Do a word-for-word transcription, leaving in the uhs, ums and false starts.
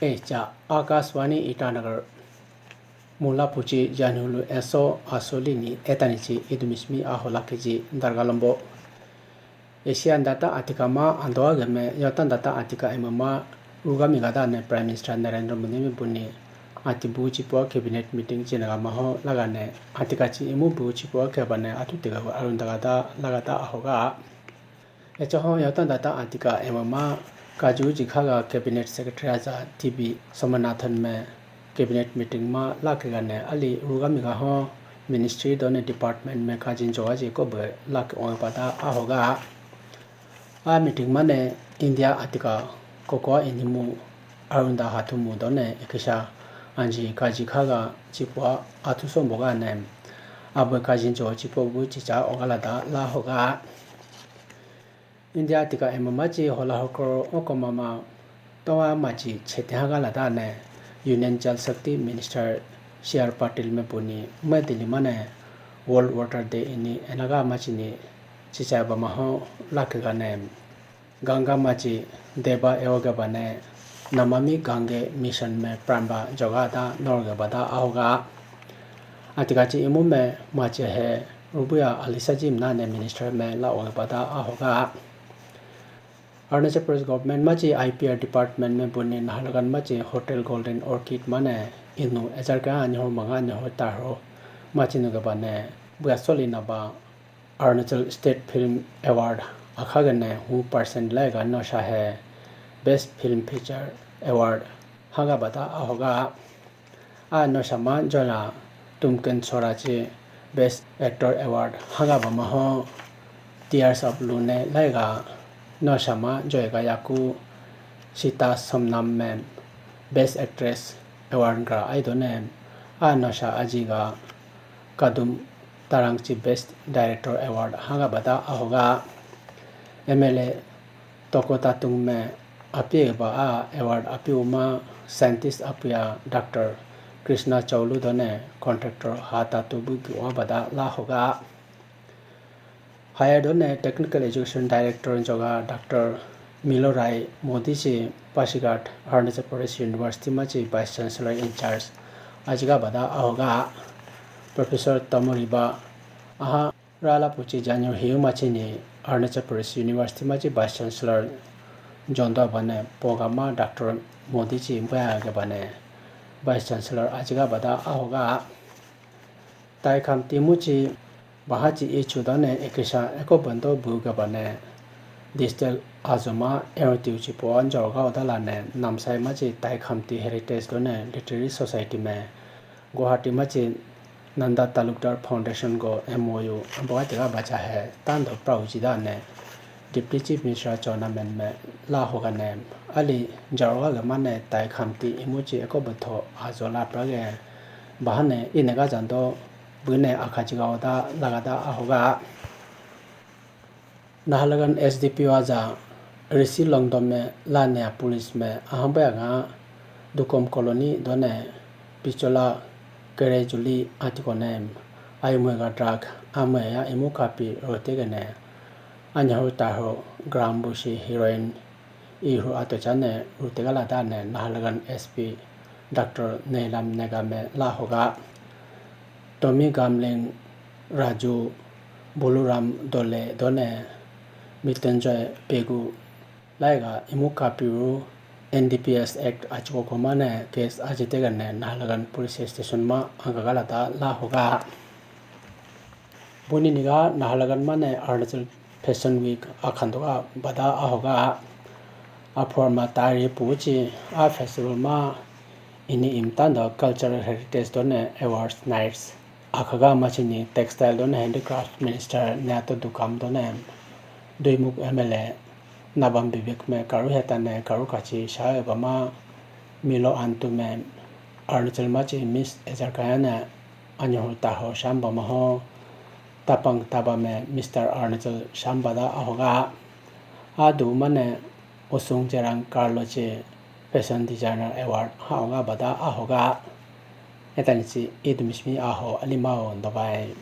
Echa Akashvani Itanagar. Mula puchi janhulu eso asoli ni etani chi idumishmi ahola keji darga lombo. Asia data atika ma andoa game yota data atika emama rugami gada ne Prime Minister Narendra Modi mi buni ati bu chipo cabinet meeting chinaga maho laga ne atika chi imu bu chipo keba ne atu tiga arunda gada lagata ahoga. Echa ho yota data atika emama kaju jikhaga cabinet secretary aja T B Somanathan me cabinet meeting ma lake gane ali rugami ga ho ministry done department me kajin joga ji ko be lake ong pada ahoga. A meeting mane India atika koko inimu arunda hathumu done ekisha anji kaji khaga chipua athu sombo ga ne abe kajin jo chipo bu chicha ogala da la hoga. India tika emama chi hola hokoro oko mama tonga machi chete haga lada ne Union Jal Shakti Minister C R Patil me puni me dili mane World Water Day ini enaga machi ni chichai bama ho lake gane Ganga machi deba eoge bane Namami Gange Mission me pramba joga da norge bada ahoga. Atika chi imu me machi he Rubuya Alisa ji mna ne minister me la oge bada ahoga. Arunachal Pradesh government machi I P R department me buni Naharlagun machi Hotel Golden Orchid mane inu ejar ka anyo manga anyo tarho machi nuge bane buya soli na ba Arunachal State Film Award akha gane hu percent lai ga no sha he Best Film Feature Award haga bata ahoga. A no sha ma jola Tumken Sora chi Best Actor Award haga ba ma ho Tears of Lune lai ga no sha ma joy ga yaku Sita Somnam me Best Actress Award gra ai do ne a no sha aji ga Kadum Tarangchi Best Director Award haga bada ahoga. M L A Toko Tatung me api ba a award api uma scientist apuya Doctor Krishna Chaulu done contractor ha tatu bu bada la hoga. Higher done Technical Education Director joga Doctor Milo Rai Modi si Pasighat Arunachal Pradesh University machi Vice Chancellor in charge ajiga bada ahoga. Professor Tamoriba aha rala puchi janyo hiu machi ni Arunachal Pradesh University machi Vice Chancellor jondo bane pogama Doctor Modi chi baya ge bane Vice Chancellor ajiga bada ahoga. Taikham timu chi baha chi ichu dane ekisha eko bando bu gabane digital azuma ero tiu chi po anjor ga odala ne Namsai machi Taikham ti heritage done literary society me Guwahati machi Nanda Talukdar Foundation go M O U ambo ati ga bacha he tando prau chi dane Deputy Chief Minister chona men me la hoga ne ali jaroga ga mane Taikham ti imu chi eko botho ajola prage bahane ine ga jando bune akhachiga oda lagada ahoga. Naharlagun S D P O aja Rishi Longdom me lane a police me ahambaya nga Dukom Colony done Pichola Kere Juli atiko ne ayumwe ga drug amwe ya imu kapi rote gene anyahu taho gram bushi heroin ihu ato chane rute gala dane Naharlagun S P Doctor Neilam Nega me la hoga. Tommy Gamling, Raju, Boluram Dole done Mitenjoy Pegu laiga imu kapiru N D P S Act achiko komane case ajite gane Naharlagun Police Station ma agagalata la hoga. Buni niga Naharlagun mane Arunachal Fashion Week akhandoga bada ahoga. Aphor ma tari puchi a festival ma ini imtando cultural heritage done awards nights akhaga machini textile done handicraft minister Nyato Dukam done Duimukh M L A Nabam Bibik me karu hetane karu kachi shae bama Milo Antu me Arunachal machi Miss Ejarkaya ne anyahu taho shamba maho tapang taba me Mister Arunachal shambada ahoga. Adu mane Usung Jerang Carlo chi Fashion Designer Award haoga bada ahoga. Etani chi idumishmi aho alimao dobai.